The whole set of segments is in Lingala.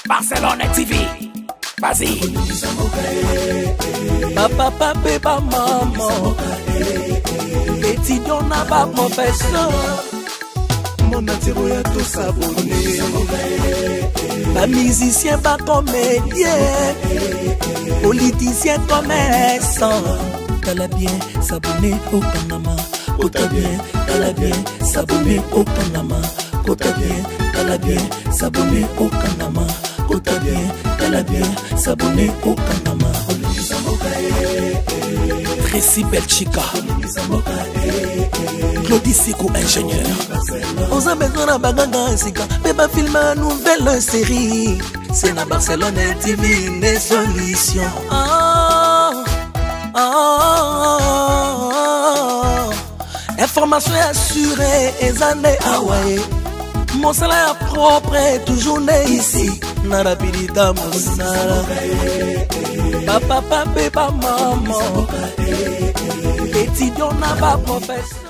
Barcelone TV. Vas-y. Bapapa mpe bamama, étudiant na baprofesseur, monde entier oya tosabone. Bamusicien, bacomédien, politicien, commerçant. Tala bien, s'abonner, okangama. Kota bien, tala bien, s'abonner, okangama. Kota bien, tala bien, s'abonner, okangama. Kota bien, tala bien, s'abonner, okangama. Tracy Belchika, Claudie Siko, ingénieur. Oza besoin na baganga sika mpe bafilme ya nouvelle série, c'est na Barcelone TV nde solution. Ah, ah, ah, information ya sure eza nde awa ye, mosala ya propre toujours nde ici na rapidita mosala. Bapapa mpe bamama, étudiant na baprofesseur.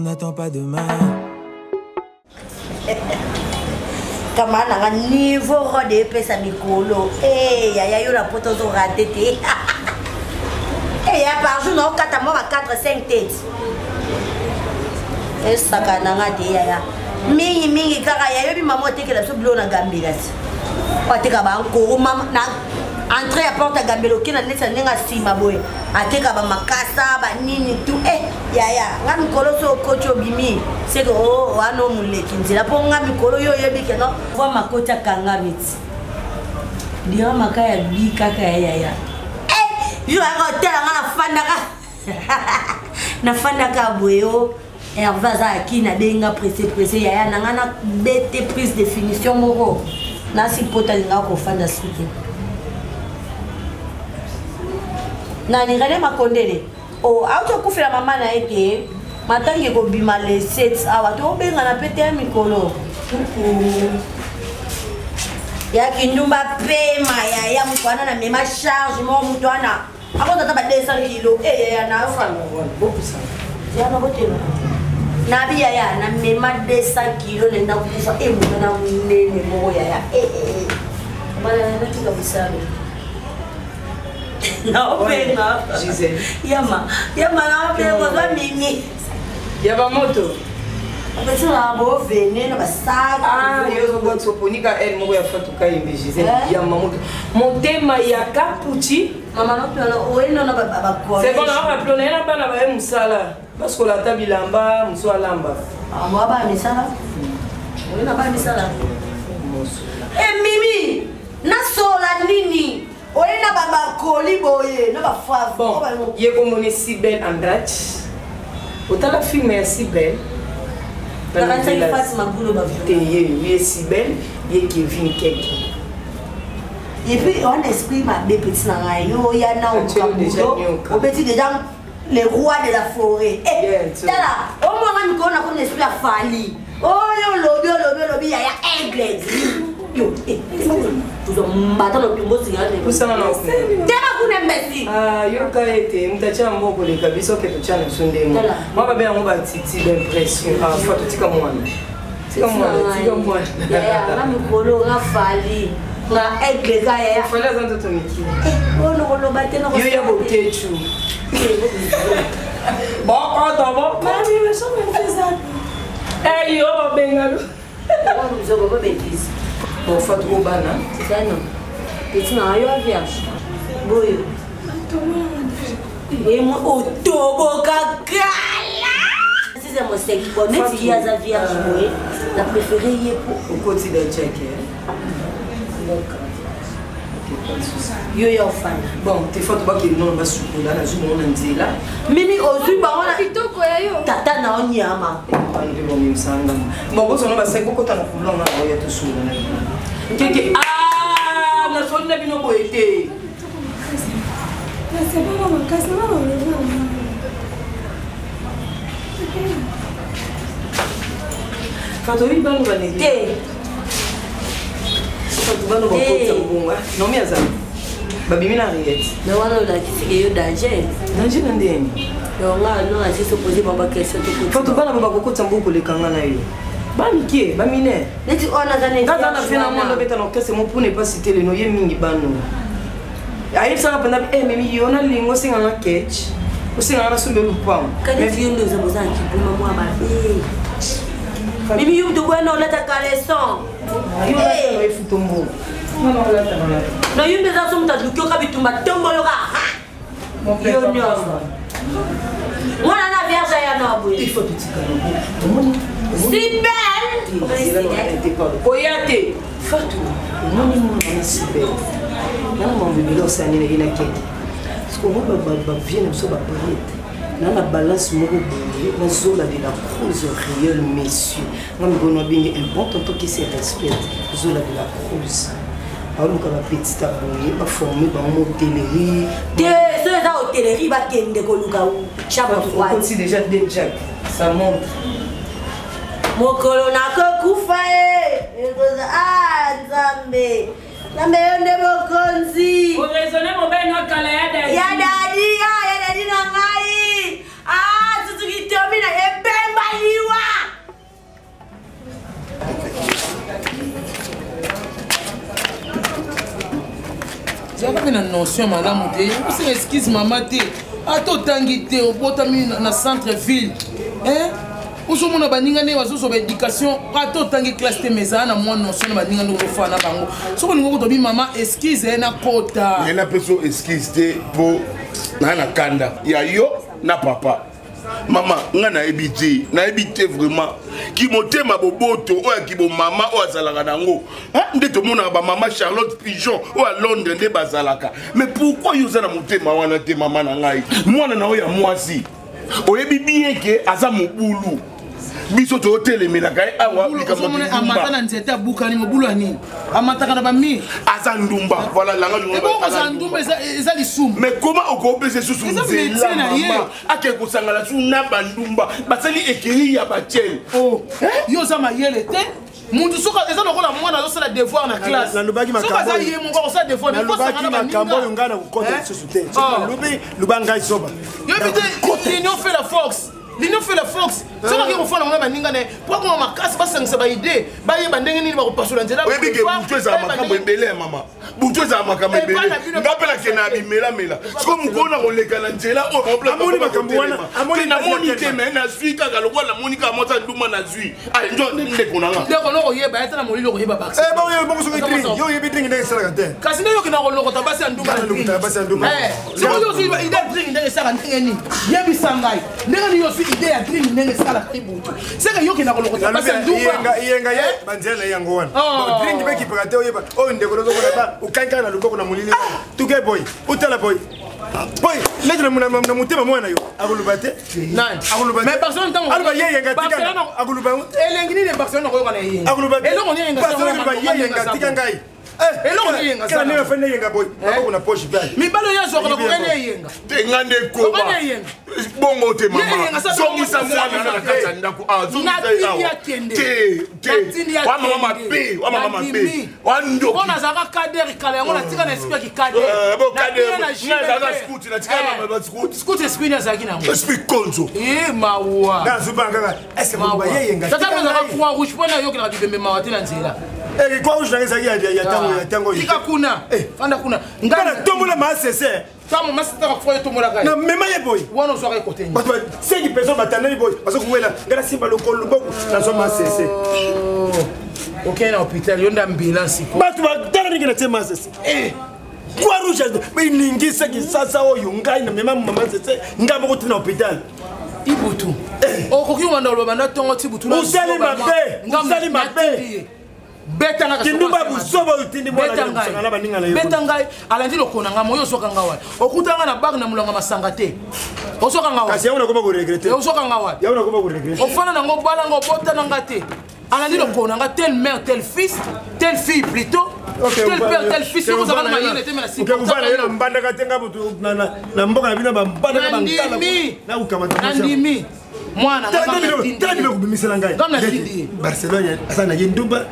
N'attends pas demain. Kama nanga niveau rode epesa mikolo. Eh, yaya, yo na poto ozorater te. Eh, ya par jour naokata mwa ba 4 5 tete, esaka nanga te yaya, mingi mingi kaka. Yayobi mama otekela biso biloko na Gambela ti ateka bankoro mama na entrée ya porte ya Gambela, okenda neti na ndenge nsima boye, ateka bamakasa banini tu. Eh yaya, nga mikolo so okoti obimi seke wana omoleki nzela, mpo nga mikolo yo oyebi ke no voi makoti akangami ti dira maka ya bi kaka ya yaya. Yo ayaka otala nga, nafandaka nafandaka boye o Herve aza aki nabenga presse presse yaya na nga na bete prise définition moko nasi pota alingaka kofanda suki nani Rene Makondele o auti okufela mama na ye te. Matangi ekobima le 7 awa, tobengana mpe te ya mikolo ya kindumba pema. Yaya, moto wana na mema charge moko, moto wana akozata ba 200 kilo. E yaya, na yana botema nabi yaya, na mema 200 kilo nenda kufa. E moto na monene moko yaya, bana natika mosalo naobenga. Gisèle. Yama yama, naobenga ozwa mimi. Ya bamoto. Apesi na bovene na basaki. Ah, yo ozobwakisa oponika ele moko ya Fatuka Yembe. Gisèle, ya mamoto, motema ya kapuchi. Mama nopena oyeno na bakole. C'est bon, na baplo na ye na bana baye mosala, basikola ata bilamba mosu alamba. Mwa bana misala, oye na bana misala. E mimi nasola nini, oye na babakoli boye na bafave. Bon, ye komoni Sibel Andrade, otala film ya Sibel. Nakanisaki Fati Mabulo. Te, ye Sibel, ye Kevin Keke. Et puis wana esprit mabe, petit na ngai, yo oya na Atie déjà nyoka. Obeti déjà le roi de la forêt. Eh, Yeah, so- tala omwanga mikolo nakomi esprit ya Fali oyo olobi olobi olobi yaya aigle gris yo. Eh, tozwa mbata na tumbo singa. Pusana na tema kuna mbesi. Ah, yoka ete moto atya yango koleka biso ke totya na biso ndemo. Tala. Mwa babe yango batiti d'impression. Ah, fa totika mwana, tika mwana, tika mwana. Yaya nga mikolo nga Fali nga aigle ka yaya. Fali aza nzoto mikili. Oyo nakoloba te. Yo ya bokecu bokoto eyo babengalo. Bon, fa tokobana. Sano, petit na yo vierge. Boyo. Emo otoboka kala. Sixième moseki. Bon, neti ye aza vierge boye. Na préféré ye po. Okoti da cheke. Yo yo ofanda. Bon, te fa tobakende nono basukola, nazwi bango na nzela. Mimi ozwi bango na kitoko ya yo. Tata na onyama. Bana mpe bamemisa ngambo. Bon, bozona basaki bokota na kulonga na oya tosunga na bino keke. Ah, nasoli na bino boye te. Nasepela makasi na balobi. Fato oyebi bano banegi Te. Fato bano bakotisa mbongo nomi aza babimi na Riete. Na wana olakisike yo danger. Danger na ndeni? Donc nga non asi se poser ba question te. Fatou bana ba bakokota mbuku koleka nga na yo. Ba mike, ba mineur. Neti oyo naza neti. Nga na vie na mondo beta na orchestre mo pour ne pas citer le nom ye mingi bano. Ayebisaka mpenza eh mimi yo na lingo osenga nga ketch. Osenga nga nasombe lupango. Kaneti yo nde oza boza na kibuma mwa mabe. Mimi yo moto bwana olata caleçon. Yo olata efuto mbongo. Na yo nde eza so moto aluki oka bitumba tomboloka. Yo nyonso. Mwana na vierge ya na boye. Il faut tutika omoni. Si belle. Koya te. Fatou, omoni mwana na si belle. Na mambo ebele osala nini ye na keke. Parce que omoni ba vie na biso ba parete. Na na balance moko boye nazola de la cruz réel monsieur. Nga mikono abengi un bon tonton qui se respecte. Zola de la cruz. Baluka ba petit ya boye baforme bango hotellerie te so eza hotellerie bakende koluka chambre froide okoti déjà de jack ça montre mokolo nakokufa e ekoza a nzambe nzambe yo nde mokonzi oraisonne mobali no kala ya dadi ya dadi ya dadi na ngai a tutuki tomi na ebemba liwa. Zalaka mpe na notion malamu te osenga excuse mama te ata otangi te obotami na centre ville ozomona baninga ndenge bazozwa baéducation ata otangi classe te mais ezala na mwa notion na baninga ndenge ozofana na bango soki olingi okotobi mama excuse ye nakota ye napesi yo excuse te mpo naa na kanda ya yo na papa mama nga nayebi te nayebi te vraiment kimotema boboto oyo ya kibomama oyo azalaka nango nde tomonaka bamama Charlotte Pigeon oyo ya Londres nde bazalaka mais pourquoi yo oza na motema wana te mama na ngai mwana na oyo ya mwasi oyebi bien ke aza mobulu biso totelemelaka ye awa amata na nzete abukani mobulu ya nini amataka na bamire aza ndumba voilà langage ndumba eza lisumu mais comment okopesa lisusu nzela mama ake kosangana su na bandumba basali ekei ya batiele yo oza mayele te mutu soki eza lokola mwana azosala devoir na classe soki aza ye moko akosala devoir nalobaki makambo oyo ngai nakokota lisusu te lobi loba ngai zoba yoyebi te l'union fait la force l'union fait la force soki ake kofanda ngo na baninga na ye po akoma makasi basangisa baide bayeba ndenge nini bakopasola nzela oyebi ke butu ezala makambo ebele ya mama butu ezala makambo ebele nga mpe nakende na bimelamela sikoyo mokolo na koleka na nzela oyo makambo wana namoni te me nazwi kaka lokola namoni kaka mwasi nduma nazwi njo ndeko na nga ndeko no koyeba ata na molili okoyeba yo oyebi drink ndenge esalaka te kasi nde yokenda kolokota basi ya nduma sikoyo yo ozwi ide ya drink ndenge esalaka ndenge nini yebisa ngai ndenge nini ozwi ide ya drink ndenge esalaka ibutu seke yokenda kolokota basi ya ndumba iyenga ye banzela na ye yango wana drink mpe kipaka te oyeba oyo ndeko nozomona ba okangi kaka na loboko na molili tuke boy otala boy boy leti na motema mwana yo akoloba te akoloba ye yenga tika akoloba elengi nini Barcelone akoyoka na ye akoloba eloko nini yenga ye yenga tika ngai eloko nini yenga kala nini afandi yenga boy maboko na poche pe mibali oyo azwaka na kokani eyenga te nga nde koba bongo te mama zongisa mwana na kati ya ndako azongisa ye awa te te wa mama mabe wa mama mabe wa ndoki mpo nazalaka kader kala yango natika na esprit ya kikader nazalaka scout natika na ba scout scout esprit nini azalaki nango esprit konzo e mawa nazobanga kaka est-ce que ye yenga tata nazalaka croix rouge mpo nayokelaka bibembe mawa te na nzela croix rouge nanga ezalaki ya ntango ya ntango tika kuna fanda kuna ngai natombola maasese ntango masitaka fo etombolaka na mema ye boye wana ozwaka ekote nini bato basengi personne batandani boye baza kowela ngai nasimba lokolo loboko nazwa masese okei na hôpital yo nde ambulance bato batala ndenge natie masese croix rouge eningisa kisasa oyo ngai na mema mama sese ngai moko te na hôpital ibutu okoki kobanda koloba banda ntongo ti butu osali mabe osali mabe betanga buzoba otindi mwana baninga na yo beta ngai alandi lokona ngai moyo oswaka ngai wapi okuta ngai na bar na molanga masanga te oswaka ngai kasi yango nakoma koregrete oswaka ngai wapi yango nakoma koregrete ofanda nango obala ngai obota na ngai te alandi lokona ngai tel mère tel fils tel fille plutôt. Tel père, tel fils, yo kozala mayele te, mais na okekuvana yo na mbandaka te, nga moto na mboka na bino bambandaka bangala nakokamata. Nandimi mwana. Tala biloko bimisela ngai. Barcelone aza na ye ndumba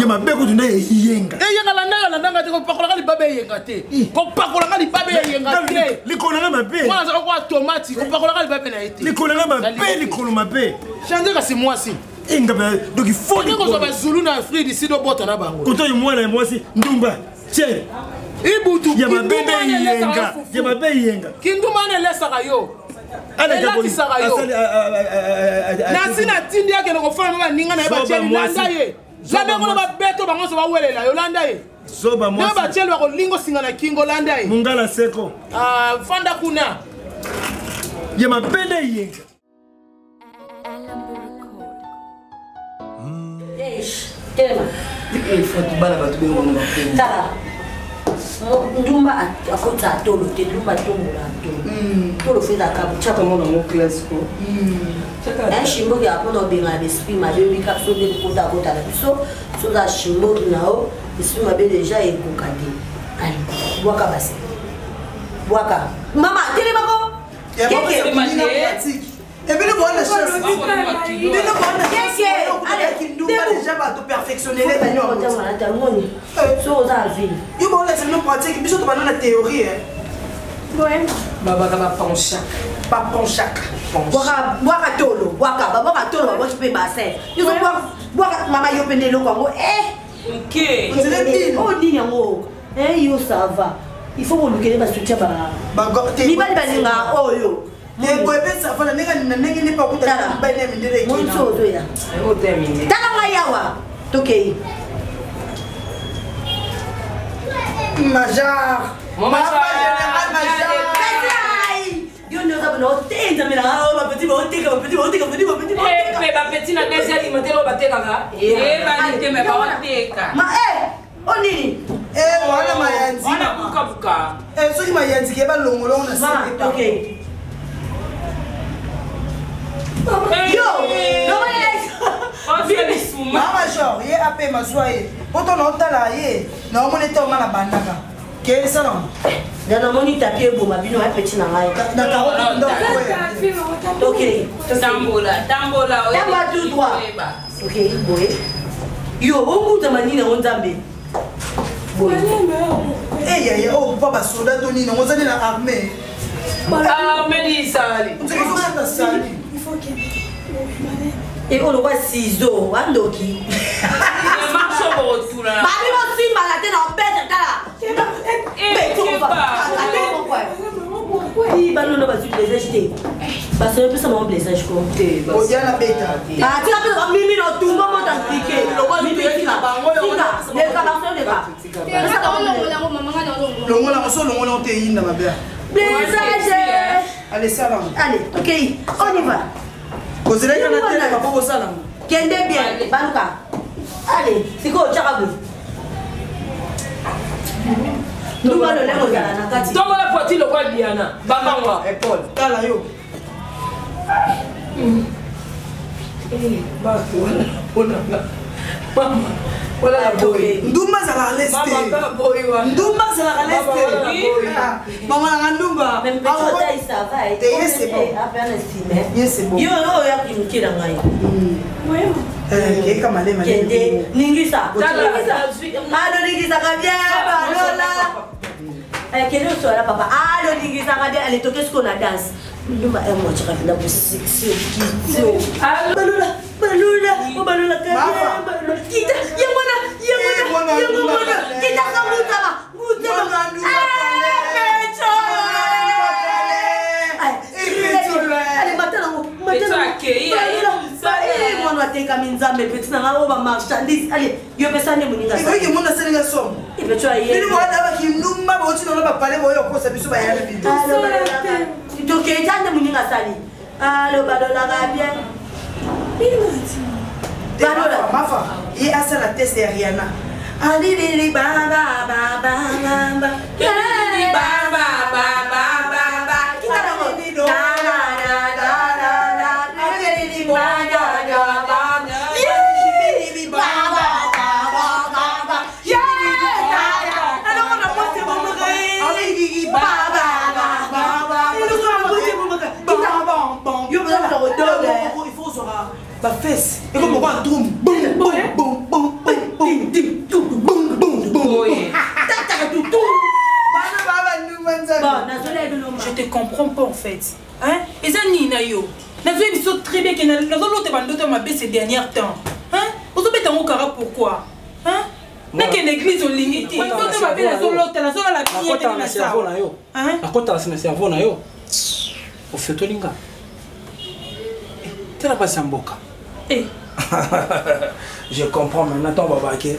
ye mabe kutu nde eyenga. Eyenga landanga, landanga te. Kopakolanga libabe eyenga te, kopakolanga libabe eyenga te. Likolo nanga mabe. Mwana aza kokoa tomati, kopakolanga libabe na ye te. Likolo nanga mabe, likolo mabe. Change kasi mwasi. Enga donc il faut kozwa bazulu na Afrique d'ici, obota na bango. Koto oyo mwana ya mwasi ndumba tiere. Ibutu. Ya mabe nde eyenga, ya mabe eyenga. Kindumba wana elesaka yo, elatisaka yo. Nasi natindi akende kofana na baninga na ye batieli. Landa ye, landa ngo na babeto bango nyonso bawelela yo. Landa ye. Zoba mwasi. Na batieli bakolinga osinga na kingo. Landa ye. Mongala seko. Fanda kuna. Ya mabe nde eyenga. Telema. Bana bato bengo. Tala, ndumba akota atolo te, ndumba atombola atolo. Tolo fo ezalaka tiaka mwana ngo classe ko. Shimboki mpona obengana baesprit mabe. Obika biso nde kokota akota na biso. So oza shimboki na yo, esprit mabe deja ekoka te. Ale, bwaka base, bwaka mama, telemako. Ebino boana chance, bino boana kindumba déjà bato perfectionnele. Moni so oza ville. Yo baolakisa bino pratique, biso tobanda na théorie. Babaka bapanchaka. Bapanchaka. Bwaka tolo, bwaka, babwaka tolo, babwaki mpe bassin nyonso. Bwaka mama, yo mpe nde eloko yango. Oyo nini yango? Yo ça va, il faut kolukele basoutien. Mibali balingaka oyo. Eboyepesa fana na ndenge nde pakutana mibali ya mindele. Monso ozoya, tala ngai awa, tokei. Major, mama général major. Yo nde oza bona otenzamela bapeti, baoteka bapeti, baoteka bapeti, bapeti. Mpe bapeti na deuxième alimentaire oyo batekaka eyebani te, me baoteka. Ma o nini? Wana mayanzi. Wana bukabuka. Soki mayanzi ke balongolongo na. Sete yo. Mama genre ye apema, zwa ye po to na otala ye na omoni ete onga na bandaka ke esala. Na namoni tapi eboma bino ya peti na ngai. Na Ok. Tambola, tambola. Tambola tout droit. Ok, boye yo ongutama nini yango, nzambe? Eyaya, oyo mpa basoda to nini yango? Ozali na armée. Armée lisali. Sali. E oyo lokwa ciseau andoki. Marche bokotula. Babi bosimbana te na obete. Tala, banono bazwi blessage te, basoyo pesa bango blessage ko. Odiana beta. Tika mpe mimi na otumba moto aplike. Leka, basoyo, leka. Longola so, longola te, yinda mabe. Blessage. Allez, salango. Allez, ok, on y va. Kozelaki na telema mpo kosalango. Kende bien, baluka. Allez, sikoyo otyaka boye, ndumba lolenge ozala na kati. Tombola poiti lokwa Diana bamangwa. Épaule, tala yo. Bato wana mponanga mama wana na boye. Ndumba azalaka leste, ndumba azalaka leste, mama nanga ndumba. Te, ye c'est bon, ye c'est bon. Yo oyo yakimuke na ngai. Keka malema. Kende, ningisa alo, ningisaka bien balola. Kende osola papa alo, ningisaka bien. Ale, toke siko na danse. Ndumba motyaka mpena bosexy, okiti balola, balola o balolaka bien, balola. Kita ye mwana, ye mwana, ye mwana, kitaka ngutama, ngutama. Pecho, ale matala ngo, matala mwana atekami. Nzambe, peti na ngai oyo bamarchandise. Ale, yo pesa nde moninga. Ekoki mona asalinga somo. Pecho aye. Bino wana bakindumba bauti nano bapale boyo okosa biso bayana bino. Tokei ta nde moninga asali. Alo, balolaka bien. Balola mafa ye asala test ya Riana alilili ba ba ba ba ba ba. Ba ba ba ba ba ba. Na na na na na na. Ba na na ba. Ba ba ba ba ba ba. Yeah. Il faut ozwaka bafese ekomoka drum bum bum bum bum bum bum bum bum bum. Je te comprends pas en fait. Hein? Eza nini na yo? Nazoyebi biso très bien ke nazolota bandoto ya mabe ces derniers temps. Hein? Ozobeta yango kaka pourquoi? Hein? Nakende église olingi te. Bandoto mabe nazolota, nazolala bien te na cerveau na yo. Nakotala na cerveau na yo. Ofetoli nga. Tala basi ya mboka. Eh. Je comprends maintenant ntango babake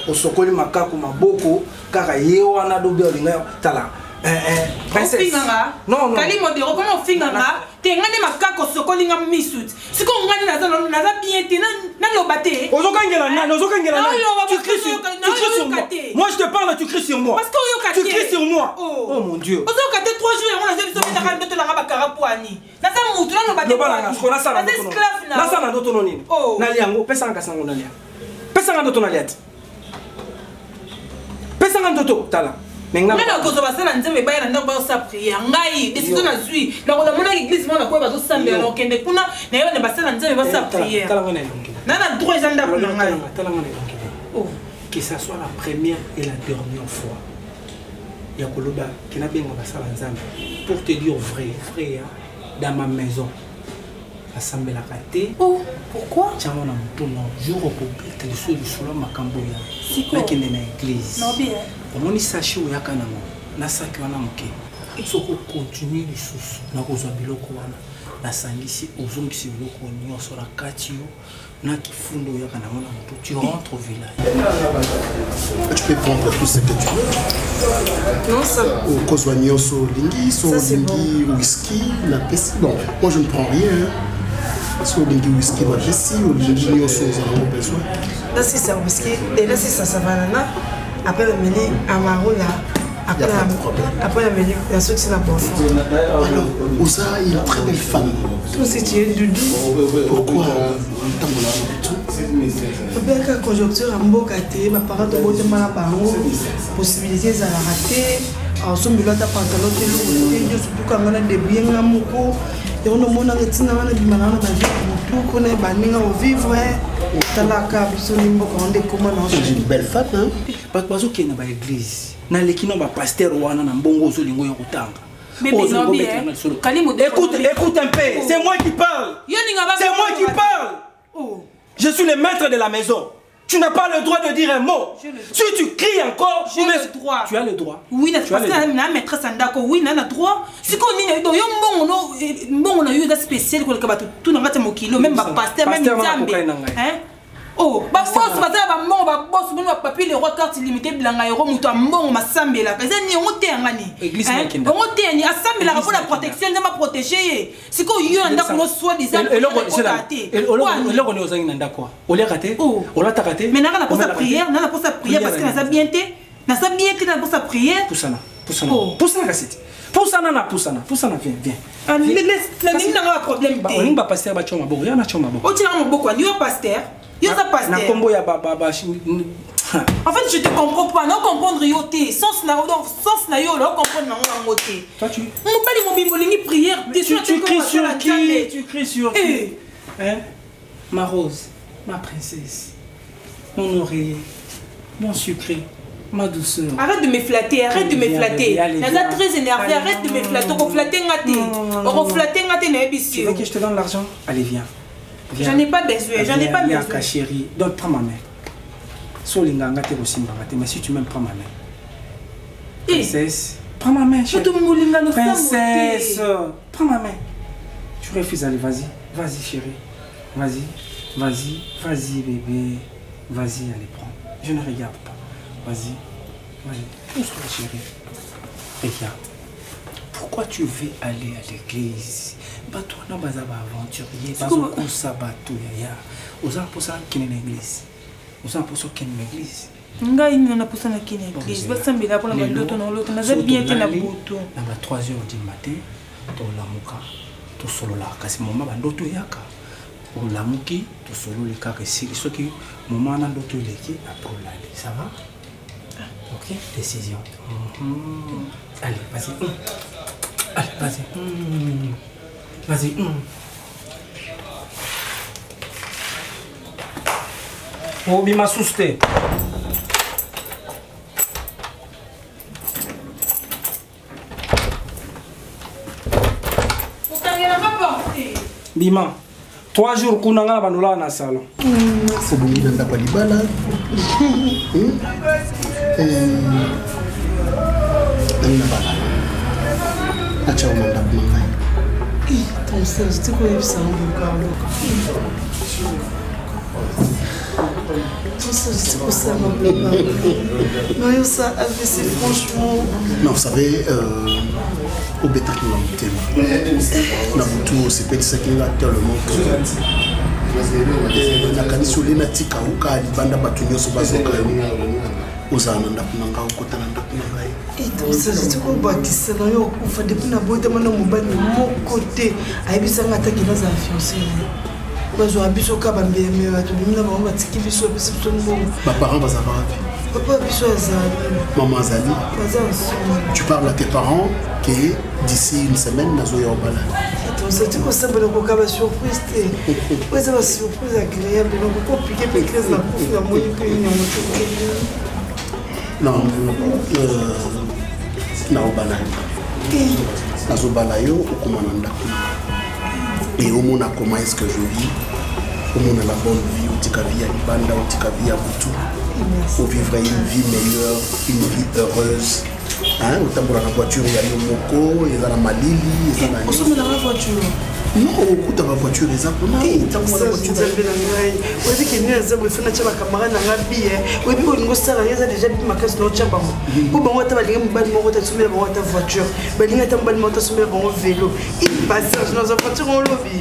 osokoli makaku maboko kaka ye wana dobi olinga tala Ofinganga kali modero koma ofinganga te nga nde makaka osokoli nga misu sikoyo nga nde naza bien te naloba te. Ozokangela nani? Ozokangela nani? Tu cries sur, tu cries sur moi. Moi je te parle, tu cries sur moi. Parce que oyoka te. Tu cries sur moi. Oh, oh mon Dieu. Ozoyoka te 3 jours yango naza biso betaka ndoto nanga bakara poani. Naza mutu naloba te. Naza esclave na. Nasala ndoto no nini? Nalia yango, pesanga kasi yango nalia. Pesanga ndoto nalia te. Pesanga ndoto tala. Nga nakozwa basala nzambe baya na ndako bayosa priere ngai décision nazwi nakozamonaki église moko nakoya bazosambela nakokende kuna nayeba na basala nzambe basa priere na na droit eza ndako na ngai. Que ça soit la première et la dernière fois ya koloba ke nabenga basala nzambe. Pour te dire vrai vrai, hein, dans ma maison basambelaka te. Oh, pourquoi? Tiango na motu no jour okobeta lisusu lisolo ya makambo ya nakende na église, omoni sache oyaka nango na saki wana moke, soki okontinue lisusu nakozwa biloko wana nasangisi, ozongisi biloko nyonso na kati yo na kifundo oyaka nango na motu, tu rentres au village. Tu peux prendre tout ce que tu veux. Non, ça. Okozwa nyonso olingi, so olingi whisky napesi. Bon, moi je ne prends rien. So olingi whisky napesi, olingi nyonso oza nango besoin. Nasisa whisky e nasisa savanana, après nameli amarula, après nameli nasokisi na bonfort. Alors, oza une très belle femme. Toi aussi tu es doudou. Pourquoi otambola na butu? Obeyaka conjoncture ya mboka te, baparent tobotama na bango, possibilité ezalaka te, asombelo ata pantalon te, eloko te, nyonso tukanga na débrouille nga moko. Yango nomonaka ntina nga nabima nanga na bavie butu mpona yeba ndenge ovivre. Talaka biso ni mboka wana nde ekoma na. Une belle femme, hein? Bato bazokende na baeglise, naleki na bapaster wana na mbongo ozolinga oyo kotanga. Écoute, écoute un peu, c'est moi qui parle. C'est moi qui parle. Je suis le maître de la maison. Tu n'as pas le droit de dire un mot. Si tu cries encore, j'ai le droit. Tu as le droit. Oui, parce que na maîtresse ndako, oui, na na droit. Siko nini do yo mbongo no mbongo na yo eza spécial ko bato tout na ngati mokilo, même ba pasteur, même nzambe. Hein? Oh, ba boss baza ba mbongo, ba boss bino ba papi le roi carte limitée bilanga euro moto ya mbongo masambelaka. Eza ni yango te yanga ni. Église na kenda. Yango te ni asambelaka pour la protection, nzambe protéger ye. Siko yo na ndako no soit disant eloko ni ozangi na ndako oliaka te, olataka te. Mais nanga na posa prière, nanga na posa prière parce que naza bien te. Naza bien te na posa prière. Pusana, pusana. Pusana kasi te. Pusana na pusana, pusana, viens, viens. Nalingi nanga ba problème te. Olingi ba pasteur ba tshoma maboko, ya na tshoma maboko. Otina maboko, yo pasteur. Yo za pasteur. Na kombo ya ba ba ba. En fait, je te comprends pas. Non comprendre yo te. Sens na donc sens na yo, là comprendre na ngo te. Toi tu. Mobali mobimbo lingi prière te. Tu cries sur qui? Tu cries sur qui? Hein? Ma rose, ma princesse, mon oreiller, mon sucré, ma douceur. Arrête de me flatter, arrête de me flatter. Naza très énervé, arrête de me flatter. Oko flatter ngate. Oko flatter ngate na yebisi. Tu veux que je te donne l'argent? Allez, viens. J'en ai pas besoin, j'en ai pas besoin. Yaka chérie, donc prends ma main. Solinga ngate kosimba ngate, mais si tu m'aimes, prends ma main. Princesse, prends ma main, chérie. Princesse, prends ma main. Tu refuses, allez, vas-y, vas-y chérie. Vas-y, vas-y, vas-y bébé. Vas-y, allez, prends. Je ne regarde pas. Vas-y, vas-y. Pousse-toi chérie. Regarde. Pourquoi tu veux aller à l'église? Bato wana baza ba aventurier, bazokosa bato yaya. Oza mposa okende na église. Oza mposa okende na église. Ngai nini na mposa nakende na église? Basambela mpona bandoto na oloto, naza bien te na butu. Na ba 3 heures du matin, tolamuka, tosololaka kasi moma bandoto eyaka. Olamuki, tosololi kaka esili. Soki moma wana ndoto eleki, après olali. Ça va? Ok, décision. Allez, vas-y. Allez, vas-y. Vas-y. Obima susu te. Bima. 3 jours kuna nga na bandolaka na salon. Obongi na ndako ya libala. Nani na bala. Natya yo na ndako na ngai. Ton Serge, tikoyebisa ngo Carlo. Non, ça AVC, franchement. Non, vous savez, euh, obetaki nga motema na butu osepelisaki nga tellement que eh, nakanisi olie natika oka libanda bato nyonso bazoka yo ozala na ndako na ngai okota na ndako na ngai etosaziti kobakisa na yo okufa depuis nabotama na mobali moko te ayebisanga ata ke nazala fiance na ye bazwaka biso ka bambeyambeya bato bimi na bango batiki biso bapesi biso mbongo baparent bazalaka wapi papa biso azali mama azali baza ensemble tu parles à tes parents que d'ici une semaine nazoya obala tozali kosambela koka basurprise te oyo eza basurprise agréable donc okopike mpe crise na kufi na moni mpe yango te non euh, naobala yo nazobala yo okoma na ndako et omona comment est ce que je vis omona la bonne vie otika vie ya libanda otika vie ya butu ovivre une vie meilleure une vie heureuse hein, otambola na voiture ya yo moko eza na malili eza na osomelanga voiture non okuta bavoiture eza kuna nzambe na ngai oyebi ke nini aza boye fana tya bacamarade na ngai biye oyebi olingi osala eza deja bi makasi na otya bango mpo bango ata balingi mobali moko ata sombela bango ata voiture balingi ata mobali moko ata sombela bango velo impatience naza voiture olobi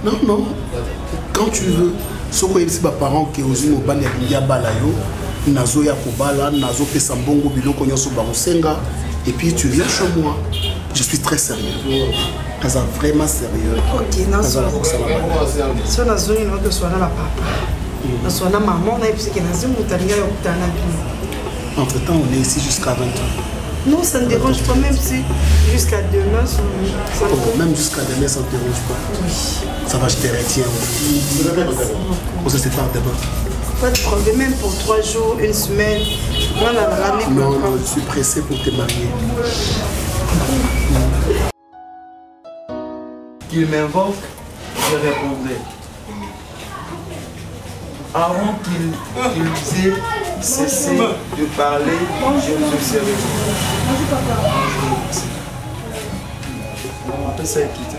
non non quand tu veux soki oyebisi baparent ke ozwi mobali alingi abala yo nazoya kobala nazopesa mbongo biloko nyonso bakosenga et puis tu viens chez moi je suis très sérieux naza vraiment sérieux naza na kosala so nazongi naoki oswana na papa naswana maman nayebiseke nazwi moto alingi ayo okutana na bino entre temps on est ici jusqu'à 20 heures Non, ça ne dérange pas, même si jusqu'à demain, ça, ça oh, Même jusqu'à demain, ça ne dérange pas. Oui. Ça va, je te retiens. On se sépare demain. Pas de problème, même pour trois jours, une semaine. Moi, on non, non, je suis pressé pour te marier. Qu'il m'invoque, je répondrai. Avant qu'il qu ait cessé de parler, je vous serai. Bonjour papa. Bonjour. On appelle ça équité.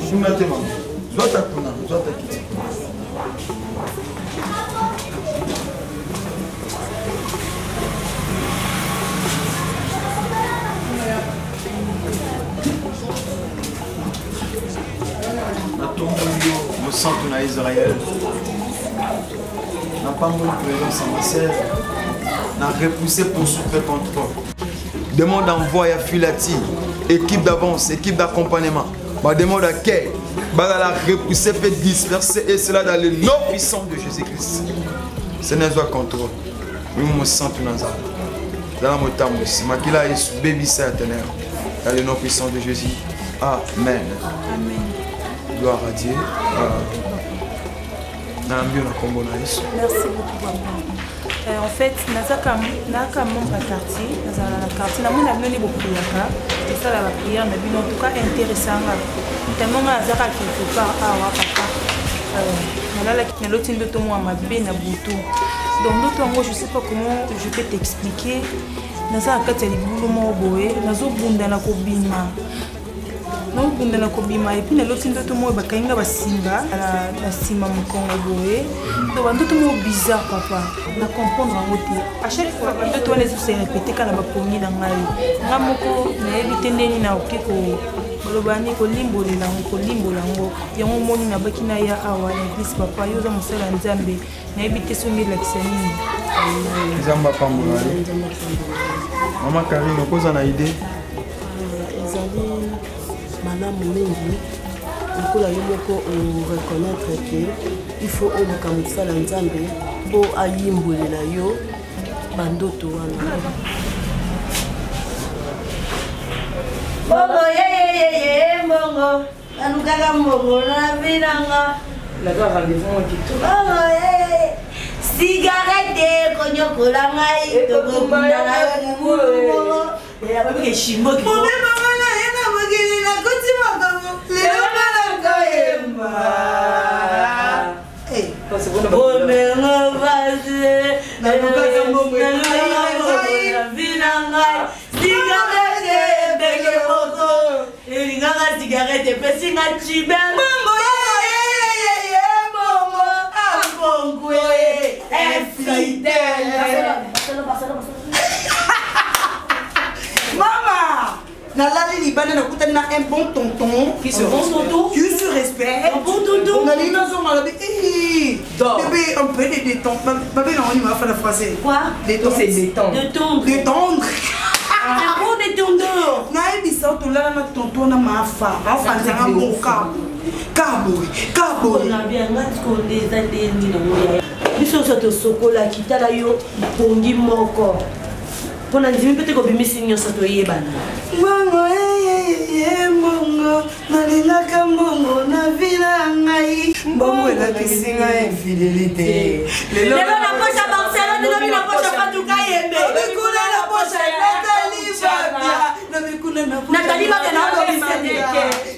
Kuna te mama. Zwa ta kuna, zwa ta kiti. Natomboli yo mosantu na Israël. Napamboli présence ya ma sœur. Na repoussé poursuite contre Demande d'envoi ya Filati, équipe d'avance, équipe d'accompagnement. Ma demande à quel la repousser, fait disperser et cela dans le nom puissant de Jésus-Christ. Seigneur, soit contrôle. Oui, mon sang, tout dans Dans la Makila Yesu, bébisa ya ténèbres. Dans le nom puissant de Jésus. Amen. Amen. Gloire à Dieu. Euh, nayambi yo na nkombo na yesu merci beaucoup papa euh, en fait nazaka naka membre ya quartier nazala na quartier namoni na bino nde bopriaka tosala baprière na bino en tout cas intéressant nga tellement nga nazaka quelque part awa papa euh, nalalaki naloti ndoto mwa mabe na butu donc ndoto yango je sais pas comment je peux t'expliquer naza na kati ya libulu moko boye nazobunda na kobima naobunda na kobima epuis naloti ndoto moko bakangi nga basinga na nsima mokongo boye to bandoto moko bizarre papa na comprendre yango te à chaque fois bandoto wana ezose répéte kaka na bapongi na ngai nga moko nayebi te ndeni nakoki koloba ni kolimbolela yango kolimbola yango yango omoni nabaki naya awa na eglise papa yo oza mosala ya nzambe nayebi te soki elakisa nini nzambe apambola yo mama karine okoza na idée ezali malamu mingi Lokola yo moko oreconnaitre ke il faut oluka mosala Nzambe mpo ayimbolela yo bandoto wana. Mbongo yeyeyeye mbongo nalukaka mbongo na vi nanga mbongo yeyeye sigarete ekonyokola ngai tokokunda na yo mobulu mbongo Mobemba na ye na mokili nakoti makambo lelo nga nakoyemba. Bomengo pasi Nalukaka mbongo nalukaka vi na ngai sigarete ebenge moko elingaka sigarete epesi nga cibe Mbongo yeyeyeye mbongo ambongwe infidèle. Mama nalali libanda nakutani na un bon tonton Qui se Bon tonton. qui se respecte Un bon tonton. nalingi nazonga alobi bébé un peu de détente babe nango nini bafana français Quoi? Détente. C'est détendre. Détendre. Détendre. Un bon détendeur. Nayebisa yo tolala na tonton na mafa afanzanga mbongo kaboye kaboye Nabianga tikonde eza ndeni nango ya biso nyonso tosokolaki tala yo mpongi moko mpo na ndimi mpe te kobimisi nyonso toyebana. Mbongo eyeye mbongo nalingaka mbongo na vi na ngai mbongo elakisi ngai infidelité. Lelo na poche ya Barcelone, lobi na poche ya Fatuka Yembe. Lobi kuna na poche ya Nathalie Babia, lobi kuna na poche ya Nathalie Babia na olobisa te.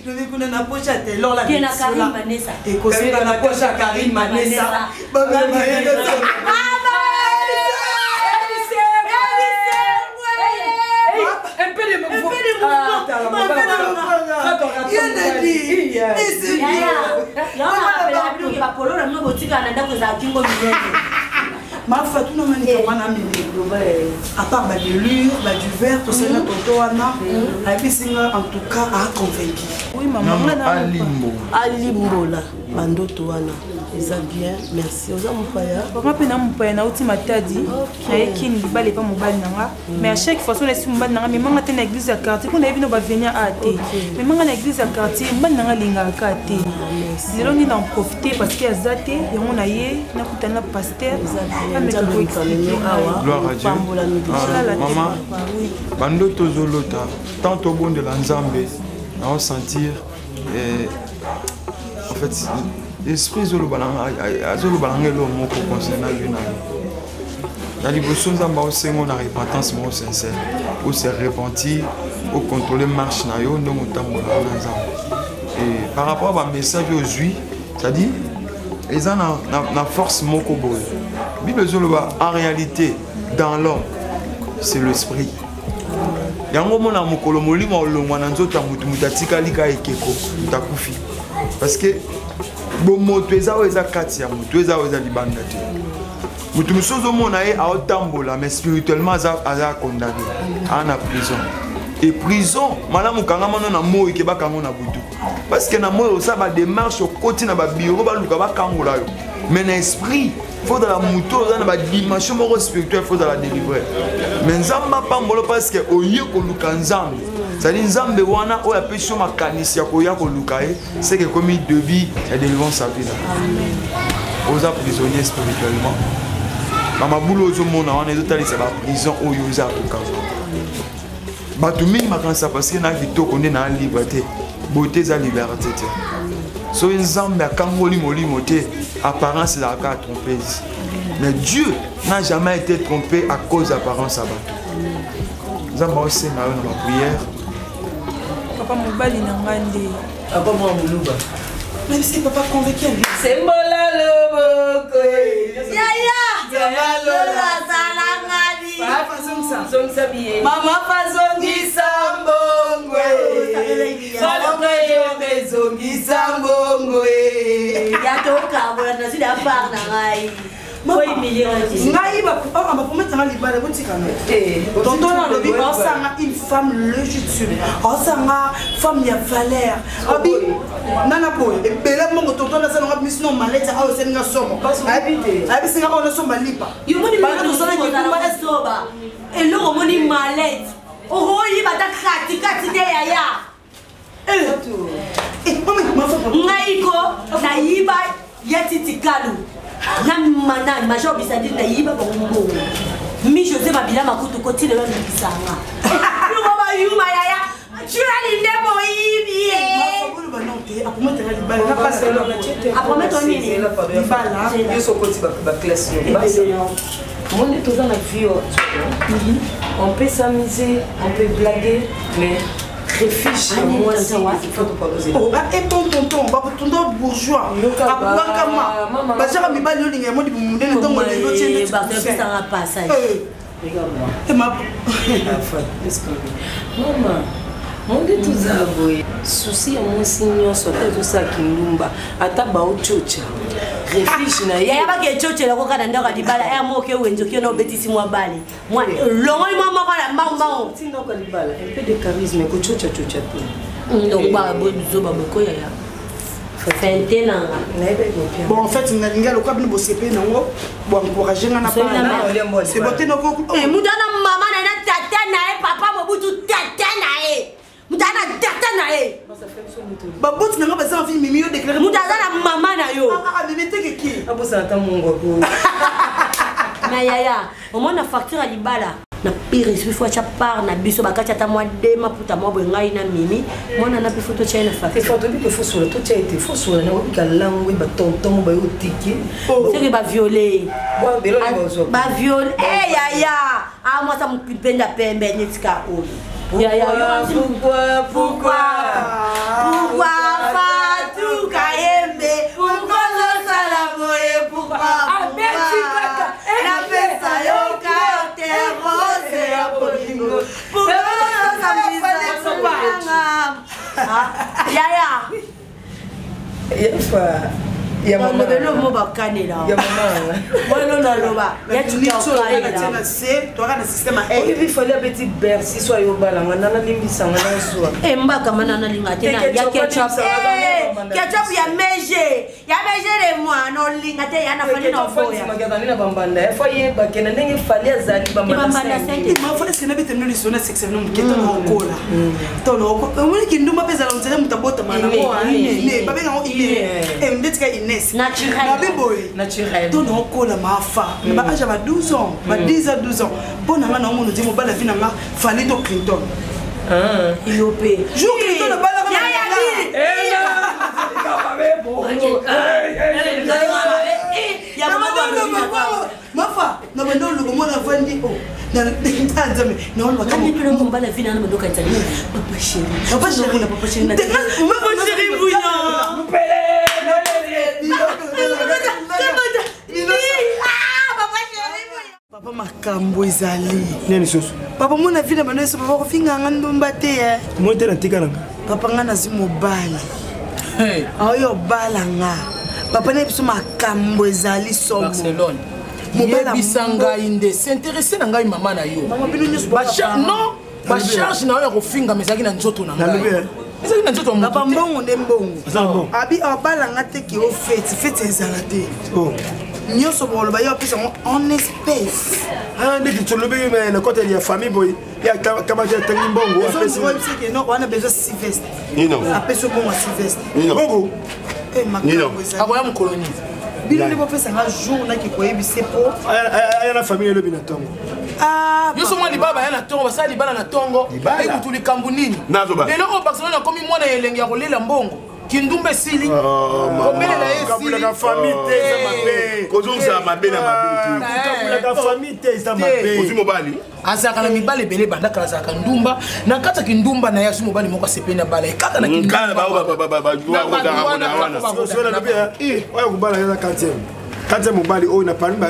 Lobi kuna na poche ya Taylor la Ke na Venezuela. Karine Manessa. Ekosuka na poche ya Karine Manessa. Babema ye. Un peu de mouvement. Bapolo na bino botikala na ndako ezala kingo minene. Mafa tuna manika wana minene à part badelure baduver tosali na tonto wana ayebisi nga en tout cas aconvaincu. Oui, maman, nga na- Alimbo. Alimbola bandoto wana eza bien, merci. Oza mopaya? Nga mpe na mopaya, nauti Matadi, nayeki libala epa mobali na nga. Mais à chaque fois so nayesi mobali na nga, memanga te na église ya quartier mpo nayebi no bavenia a te, memanga na église ya quartier, mobali na nga alingaka ka te. Lelo nde na profite parce que aza te, yango na ye nakutani na pasteur ameka Nzambe moto amemi awa. Gloire à Dieu. Pambolami déjà. Ah, maman, bandoto ozolota, tant tobondela Nzambe, naosentir en fait esprit ezoloba na azoloba na ngai eloko moko concernant lui na yo. Na liboso, Nzambe aosengo na repentance moko sincère, ose repentir, ocontrôle marche na yo ndenge otambolaka na Nzambe. Et par rapport à bamessage oyo ozwi, c'est-à-dire eza na force moko boye, Bible ezoloba en réalité dans l'homme c'est l'esprit. Yango omona mokolo molimo olongwa na nzoto ya motu, moto atikali ka ekeko, moto akufi, parce que bomoto eza oyo eza kati ya motu, eza oyo eza libanda te. Motu mosusu ozomona ye aotambola, mais spirituellement aza condamné, aa na prison. Et prison malamu kangama no na moi ke bakango na butu, parce que na moi osala badémarche, okoti na babiro, baluka bakangola yo, mais na esprit faut ozala motu oza na badimension moko spirituelle, faut ozala délivré. Mais Nzambe apambolo parce que oye koluka Nzambe, c'est-à-dire Nzambe wana oyo apesi yo makanisi ya koya koluka ye, c'est que ekomi début ya délivrance ya vie na oza prisonnier spirituellement. Bamabulu ozomona wana ezotalisa baprison oyo oza kokanga. Bato mingi makanisa parce que na kitoko nde na libre te. Beauté eza liberté te. Soki Nzambe akangoli molimo te, apparence ezalaka ya trompeuse, mais Dieu n'a jamais été trompé à cause d'apparence ya bato. Nzambe aosenga yo na baprière. Papa, mobali na nga nde. Papa mwa moluba. Même si papa convaincu ya Sembola loboko. Yaya Lola salangani. Zongisa biye. Mama fazongisa mbongo e, ezongisa mbongo e. Ya tokabola nazwi ya part na ngai. Ngai baprometanga libala botikana tonton alobi aosanga une femme légitime, aosanga femme ya valeur, abi nana boye ebele mbongo. Tonton asalanga bimisi no malete awa eselinga somo, ayebisinga oyo nasomba lipa. Yomoni soba eloko omoni malete okoyiba ata katikati te yaya. Ngai ko nayiba ya titikalu na manani major bisadili nayiba bango mbongo. Mi José Mabila Makutu koti lelo nikisanga. Luko bayuma yaya. Tulali nde moyibi ye. Apromettre nini? Libala. Yo sokoti ba classe yo. Monde toza na vie oyo. On peut s'amuser, on peut blaguer, mais refuge ya mwasi bon tonton batonton bourgeois abwakama bazaka mibali olinga ya modi monene ntongo lelo tiendesanga passage. Mama monde toza boye, susi ya mwasi nyonso, ata ezosala kindumba, ata baococa, refuge na ye. Yaya, bakecocela koka na ndako ya libala ya moke wenze okio na obetisi mwa bale longoli mwa moko na mbangumbango. Ndako ya libala, un peu de charisme, kococacoca te. Zoba bokoya ya fente nanga. Bon, en fait, nalingi aloka bino bosepe nango, boencourage nga na bana, c'est bote noko. Mutu ana mama na ye na tata na ye, papa Mobutu, tata na ye, mutu aza na tata na ye. Baboti nanga baza envie mimi yo déclare. Mutu aza na mama na yo. Mimi tekeki. Abosana ata mungu ako. Na yaya, omona facture ya libala na pire esprit, fo atya part na biso bakati ata mwa de maputa mwa boye, ngai na mimi mwana na mpe fo totya ye na facture. Tobi ke fosola totya ete fosola na obika langwe batonton bayo otike. Soki baviole, baviole yaya amwasa mopenda pembe netika oyo. Yaya, pourquoi, pourquoi, pourquoi Fatou Kayembe, pourquoi ozosala boye, pourquoi napesa yo carte rose ya bolingo, pourquoi ozosambisanga yaya? Yafa ya mama. Lobelo mo bakanela wana naloba. Toaka na système. Oyebi Fali abeti Bercy, so ayobalanga nana limbisanga nazwa. Mbaka mana nalinga te ya ketchup, ketchup ya meje, ya meje de moi nolinga te ya na Fali na oboya. Azali na bambanda ya fo ayebake na ndenge Fali azali bambanda. Eske nabete mino lisolo na sexe no moke to na okola to na omoni kindumba mpe ezala nzela moto abotama nango babengango ine ndeti ka Ines nabe boye to na okola mafa na ba age ya ba 12 ans, ba 10 ans, 12 ans, mpo na nga na omona odi mobali avi na nga Fali to Clinton. Yo mpe jour Clinton abalaka. Mafa na banda oloba mwana avandi o nzambe. Mobali avi nana bandoka ezali papa chéri. Papa chéri. Papa chéri. Papa chéri bouillant. Papa, makambo ezali. Nini lisusu? Papa, mona vi na bando nyonso, papa kofinganga ndumba te. Moi te, natika nanga. Papa, nga nazwi mobali aoyo obalanga. Papa, na biso makambo ezali somo. Barcelone, yebisa ngai nde s'intéresse na ngai mama na yo. Non, bacharge na yo ya kofingama ezalaki na nzoto na ngai, ezalaki na nzoto ya papa. Mbongo nde mbongo, abi abalanga te ke o feti feti ezala te, nyonso bokoloba ye apesa yango en espèce. Ndeki tolobi na kote ya famille boye ya kamati atangi mbongo. Apesi no wana besoin sylvestre, apesi mbongo ya sylvestre. Mbongo. Akoya mokolo nini? Bino nde bopesanga jour naki koyebise po aya na famille elobi na ntongo. Nyonso mwa libala baya na ntongo, basala libala na ntongo, ekutu likambo nini? Lelo oyo Barcelone akomi mwana ya elenge ya kolela mbongo, kindumba esili, kobelela ye. Esili famille te, eza mabe. Kozongisa mabe na mabe. Te, famille te, eza mabe. Ozwi mobali. Azalaka na mibali ebele, bandaka azalaka ndumba. Na kati ya kindumba na ye, azwi mobali moko asepeli na bala ye kaka na Oyo kobala eza quantième mobali oyo na parmi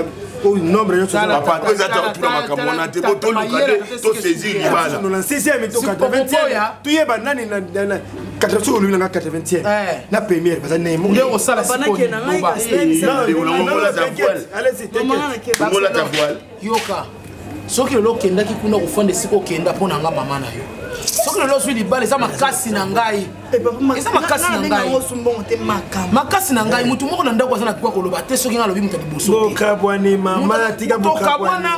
oyo nombre nyonso. Eza totuna makambo wana te, po toluka nde tosaisir libala. 96e to 80e, toyeba nani na soki olobi nanga 80e na première baza nde osala. Yoka, soki lelo okendaki kuna kofanda esika okenda mpo na nga mama na yo, soki lelo ozwi libala, eza makasi na ngai, eza makasi na ngai, makasi na ngai. Motu moko na ndako aza na droit koloba te soki ngai alobi moto ya liboso. Bokabwani mama, tika. Tokabwana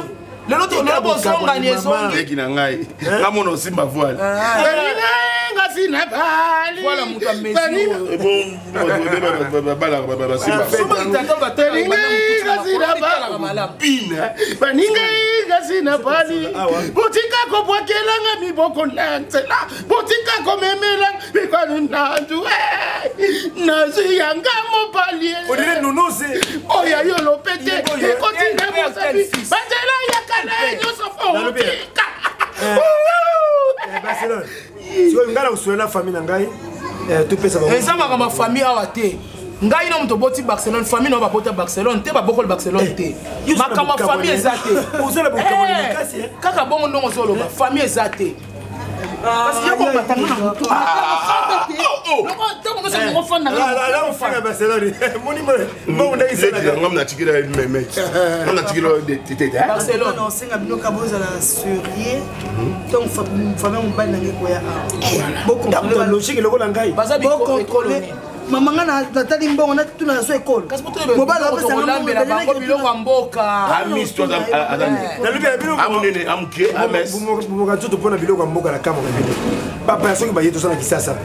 lelo, lelo bozongani, ezongi. Leki na ngai, nga mona osimba voile. kasi na bali Voilà, moto ya mesure oyo. Baningai kasi na bali botika kobwakelanga miboko na nzela botika komemela mikwanu na nzu nazwi yanga mobali odile nunuse oyo yo lopete ekoti na mosabi banzela yaka na ye nyonso fo otika Barcelone sikoyo ngai na kosola na famille na ngai topesa bango eza makambo ya famille awa te. Ngai na moto oboti Barcelone, famille na yo babota Barcelone te, babokoli Barcelone te. Yo oza na Makambo ya bokabwani. famille eza te. Oza na bokabwani Eh, makasi, eh. Kaka bongo ndongo ozoloba, famille eza te. Parce que yo kobatanga na moto. Ntango nyonso okofanda na Ala ofinga Barcelone moni mbongo ndenge esalaka. Ngam natikela ye meme, ngam natikela ye tete. Barcelone. Naosenga bino ka bozala sérieux ntango famille mobali nange ekoya awa. Logique lokola ngai. Baza bocontrole mama nga natali mbongo natuna na so ekolo mobali tokolambela bango biloko ya mboka. Amis to aza amonene amoke ames. Bomoka nzoto mpona biloko ya mboka na kamwa na bino. Bapaya soki baye, tosala kisasa,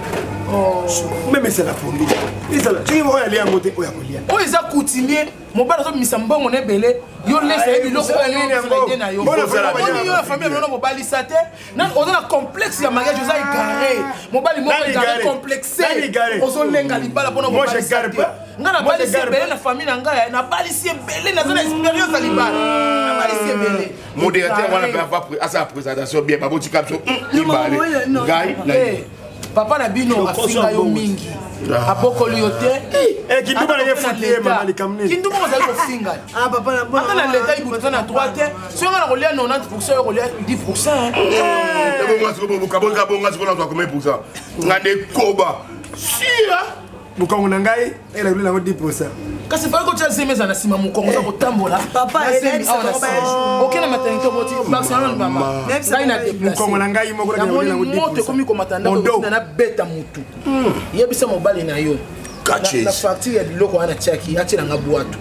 meme ezala pondu, ezala soki moko yalia yango te, oyo akolia. Oyo eza coutumier. Mobali azobimisa mbongo na ebele, yo lesa ye biloko oyo alingi na yo. Omoni yo na famille biloko bobalisa te. Oza na complexe ya mariage, oza égaré. Mobali moko égaré, complexe, ozolenga libala mpona bobalisa te. Ngai nabalisi ebele na famille na ngai, nabalisi ebele, naza na expérience ya libala, nabalisi ebele. Modérateur wana mpe asala présentation bien. Babotika biso mibale, ngai na ye. Papa na bino afinga yo mingi, abokoli yo te. Kindumba na ye futi ye, mama, likambo nini? Kindumba ozali kofinga ata na leta ibutu eza na droit te. Soki nga na kolia 90, yo kolia 10. Bonga bonga, sikoyo nazwa combien pourcent? Nga nde koba sia. Mokongo na ngai elakoli nango 10. Kasi faki kotia zemi eza na nsima mokongo, oza kotambola. Oke na maternité, oboti Barcelone. Mama, ngai na Mokongo na ngai moko. Namoni moto ekomi komata ndako, nabeta motu. Yebisa mobali na yo na facture ya biloko wana tiaki, atielanga bwatu.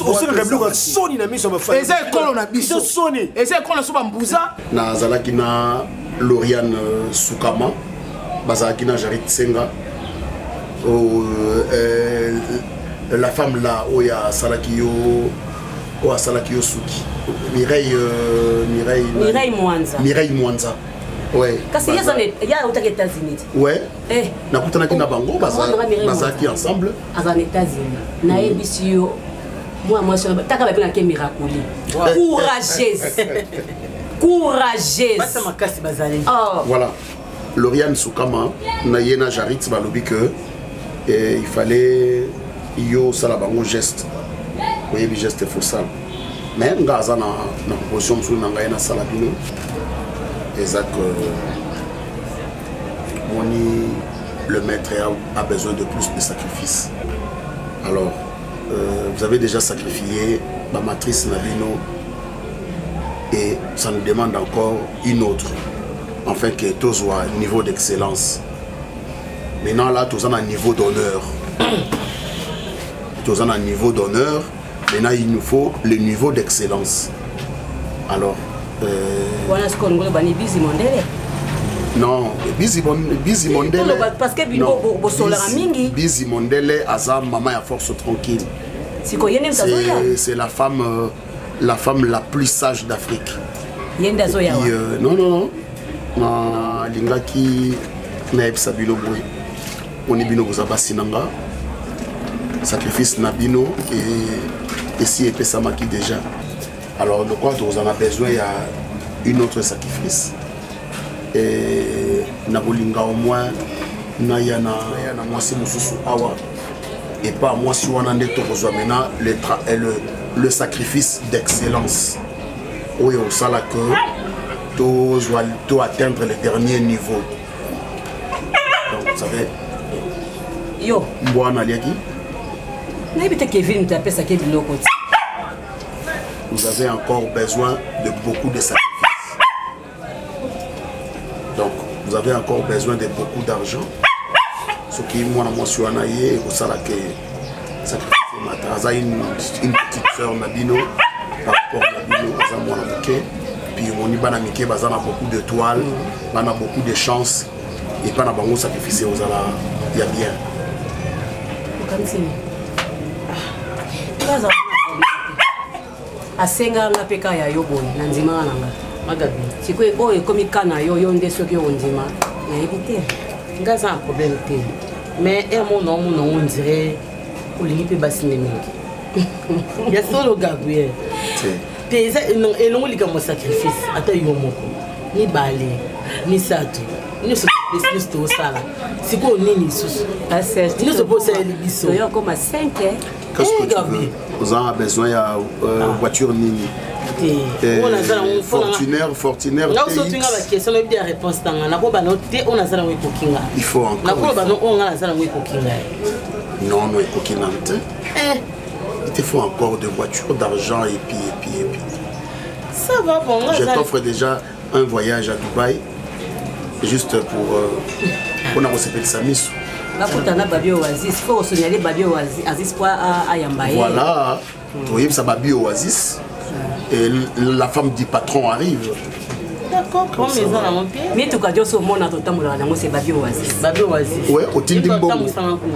Osalaka biloko ya soni na miso ya bafai. Eza ekolo na biso. Soni. Eza ekolo na biso, bambuza. Nazalaki na Lauriane Sukama, bazalaki na Jarit Senga, la femme là oyo asalaki yo, oyo asalaki yo suki, Mireille, Mireille. Mireille Mwanza. Mireille Mwanza, ouais. Kasi ye autaki États-Unis. Ouais, nakutanaki na bango, bazalaki ensemble. Aza na États-Unis. Nayebisi yo, mwana mwasi taka babengaki Miracoli, courageuse, courageuse. Basa makasi bazali. Oh. Voilà, Lauriane Sukama na ye na Jarit balobi que il fallait yo osala bango geste. Oyebi geste fosala, mais nga aza na proposition mosusu na ngai nasala bino. Eza que moni le maître a besoin de plus de sacrifices. Alors vous avez déjà sacrifié bamatrice na bino et ça nous demande encore une autre enfin que tozwa niveau d'excellence. Maintenant là, toza na niveau d'honneur, toza na niveau d'honneur. Maintenant, il nous faut le niveau d'excellence. Alors Wana sikoyo ngolo bani Bizi Mondele. Non, Bizi, Bizi Mondele. Parce que bino bosolaka mingi. Bizi Mondele aza mama ya force tranquille. Sikoyo ye nde moto azoya. C'est la femme la plus sage d'Afrique. Ye nde azoya wa. Non, non, non, nalingaki nayebisa bino boye: oni bino boza basi na nga, sacrifice na bino esi epesamaki déjà. Alors lokola tokozala na besoin ya une autre sacrifice, e nakolinga au moins naya na mwasi mosusu awa. Epa mwasi wana nde tokozwa maintenant le sacrifice d'excellence oyo osala que tozwa to atteindre le dernier niveau. Donc vous savez. Yo. Mbwa wana aliaki. Nayebi te, Kevin moto apesaki biloko ti. Vous avez encore besoin de beaucoup de sacrifices, donc vous avez encore besoin de beaucoup d'argent. Soki mwana mwasi wana ye ekosala ke sacrifice emata. Aza une petite sœur na bino par rapport na bino, aza mwana moke. puis omoni bana mike baza na beaucoup d'étoiles, bana beaucoup de chance epa na bango sacrifice ozala ya bien. Okanisi nini? Nga azala asengaka nga mpe ka ya yo boye na ndimaka na nga magabi sikoyo oyo ekomi ka na yo yo nde soki ondima nayebi te. Nga aza na problème te, mais ere moko na omona yango ondire olingi mpe basi nde mingi ya solo Gabriel te. Eza elongo likambo ya sacrifice, ata yo moko, mibale, misato, nyonso topesi, nyonso tosala. Sikoyo nini lisusu nyonso mpo osaleli biso? Toyo okoma 5. Qu'est-ce que tu veux? Oza na besoin ya voiture nini? Oyo naza nango. Fortuner, Fortuner. Nga osotinga baquestion, nayebi ya réponse nanga. Nakobana te, oyo naza nango ekoki nga. Il faut encore. Nakoloba no, oyo nga naza nango ekoki ngai. Non, non, ekoki nanu te. Il te faut encore de voitures, d'argent et puis et puis et puis. Ça va, bon, nga Je t'offre déjà un voyage à Dubaï juste pour mpona kosepelisa miso. Bakutana Babi Oasis, fo kosonyale Babi Oasis po ayamba ye. Voilà, toyebisa Babi Oasis et la femme du patron arrive. D'accord, comme eza nango mpe. Mituka nyonso omona totambolaka nango, se Babi Oasis. Babi Oasis. Ouais, otindi mbongo,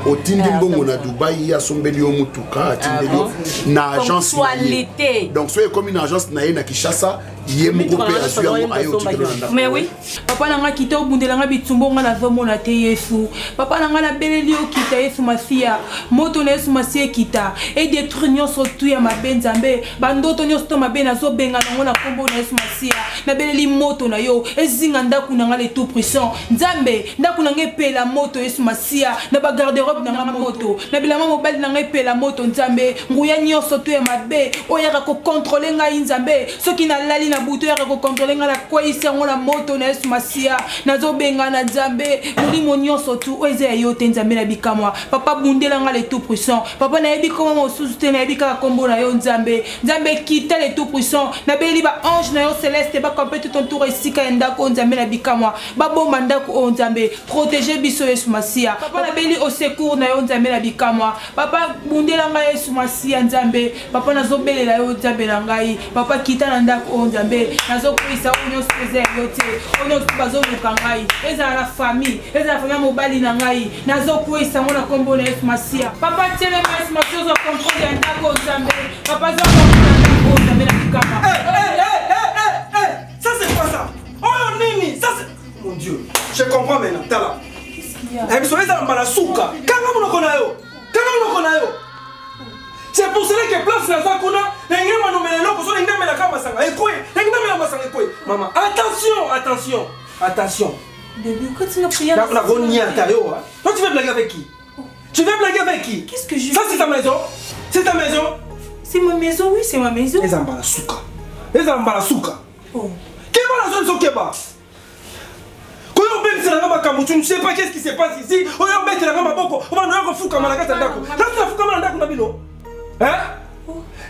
otindi mbongo na Dubai, ye asombeli yo mutuka, atindeli yo na agence na ye. Ponctualité. Donc soki ekomi na agence na ye na Kinshasa, ye moko mpe azwi yango, aye otikelo na ndako. Mais oui, papa na nga, kita obundela nga bitumba nga nazomona te. Yesu, papa na nga, nabeleli yo, kita Yesu Masiya. Moto na Yesu Masiya ekita edétruire nyonso tu ya mabe. Nzambe, bandoto nyonso to mabe, nazobenga nango na nkombo na Yesu Masiya. Nabeleli moto na yo ezinga ndako na nga, le tout puissant Nzambe. Ndako na nga epela moto, Yesu Masiya. Na bagarde-robe na nga moto, na bilamba mobali na nga epela moto. Nzambe, nguya nyonso to ya mabe oyo yaka kocontrôler ngai, Nzambe, soki nalali na butu, oyaka kocontrôler ngai, nakweyisi yango na moto na Yesu Masiya. Nazobenga na Nzambe molimo nyonso tu oyo eza ya yo te. Nzambe na bikamwa, papa, bundela nga, le tout puissant. Papa, nayebi kombo mosusu te, nayebi kaka kombo na yo, Nzambe. Nzambe, kita, le tout puissant. Nabeli baange na yo céleste bacamper tout autour esika ya ndako. Nzambe na bikamwa, babomba ndako oyo. Nzambe, protège biso, Yesu Masiya. Papa, nabeli au secours na yo, Nzambe na bikamwa. Papa, bundela ngai, Yesu Masiya. Nzambe, papa, nazobelela yo, Nzambe na ngai. Papa, kita na ndako oyo. Nzambe, nazokwisa oyo nyonso eza ya yo te, oyo nyonso bazoluka ngai, ezala na famille, ezala na famille ya mobali na ngai, nazokwisa yango na nkombo na Yesu Masiya. Papa, telema, Yesu Masiya, ozwa contrôle ya ndako. Nzambe, papa, zwa contrôle ya ndako oyo, Nzambe na likama. Ça c'est quoi ça? Oh nini? Ça c'est. Mon Dieu, je comprends maintenant. Tala. Eh biso eza mbala suka. Kanga monoko na yo. Kanga monoko na yo. C'est pour cela que place naza kuna, ndenge manomela eloko so ndenge namelaka masanga ekwe, ndenge namela masanga ekwe. Mama, attention, attention, attention. Bébé, continue à prier. Na koniata yo. Hein. Toi tu veux blaguer avec qui? Tu veux blaguer avec qui? Qu'est-ce que je Ça c'est ta maison? C'est ta maison? C'est ma maison, oui, c'est ma maison. Eza mbala suka. Eza mbala suka. Oh. Keba na zone so keba. Koyo obebiselanga makambo, tu ne sais pas qu'est-ce qui se passe ici. Oyo obetelanga maboko, obanda oya kofukama na kati ya ndako. Nasi nafukama na ndako na bino. Hein?